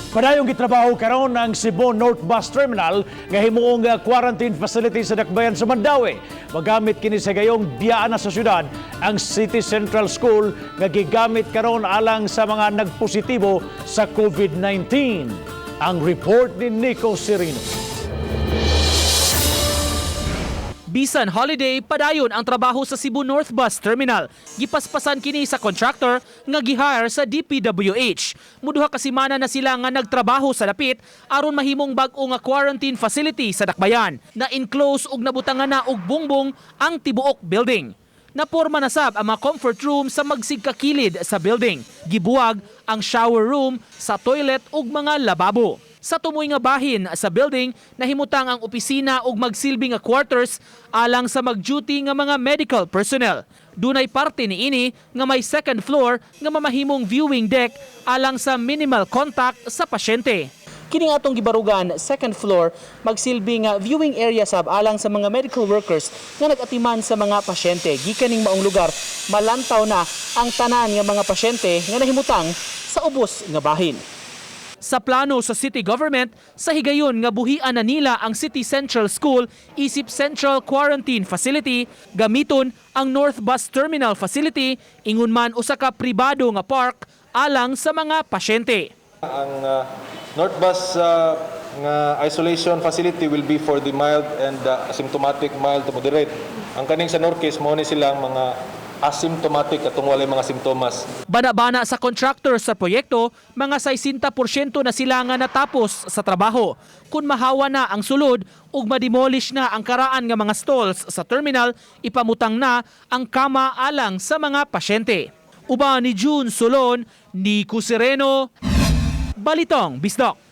Padayong gitrabaho karon ang Cebu North Bus Terminal nga himuong quarantine facility sa dakbayan sa Mandaue. Magamit kini sa gayong biyaan na sa syudad ang City Central School nga gigamit karon alang sa mga nagpositibo sa COVID-19. Ang report ni Nico Serino. Bisan holiday, padayon ang trabaho sa Cebu North Bus Terminal. Gipaspasan kini sa contractor nga gihire sa DPWH. Muduha ka semana na sila nga nagtrabaho sa dapit aron mahimong bag-o nga quarantine facility sa Dakbayan na enclose ug nabutangan na og bungbong ang tibuok building. Naporma na sab ang mga comfort room sa magsigkakilid sa building. Gibuwag ang shower room sa toilet ug mga lababo. Sa tumoy nga bahin sa building, nahimutang ang opisina ug magsilbi nga quarters alang sa mag-duty nga mga medical personnel. Dunay parte niini nga may second floor nga mamahimong viewing deck alang sa minimal contact sa pasyente. Kini nga atong gibarugan, second floor, magsilbi nga viewing area sab alang sa mga medical workers nga nag-atiman sa mga pasyente. Gikan ning maong lugar, malantaw na ang tanan nga mga pasyente nga nahimutang sa ubos nga bahin. Sa plano sa city government, sa higayon nga buhian na nila ang City Central School isip Central Quarantine Facility, gamiton ang North Bus Terminal Facility, ingon man usa ka pribado nga park alang sa mga pasyente. Ang North Bus nga isolation facility will be for the mild and asymptomatic, mild to moderate. Ang kaning sa North mao ni silang mga asymptomatic, atong walay mga simptomas. Bana-bana sa contractor sa proyekto, mga 60% na sila nga natapos sa trabaho. Kung mahawa na ang sulod ug mademolish na ang karaan nga mga stalls sa terminal, ipamutang na ang kama alang sa mga pasyente. Uban ni June Solon, Nico Sereno, Balitang Bisdak.